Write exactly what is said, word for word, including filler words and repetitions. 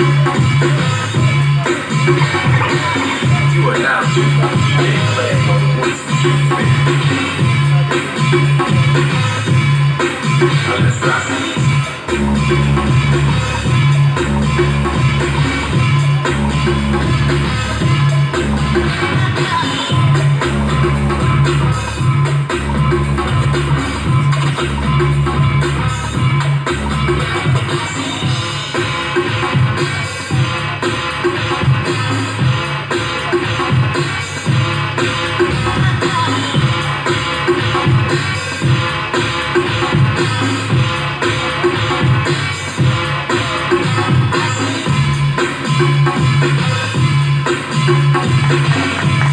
You are now tuned to D J Flash on the Voice.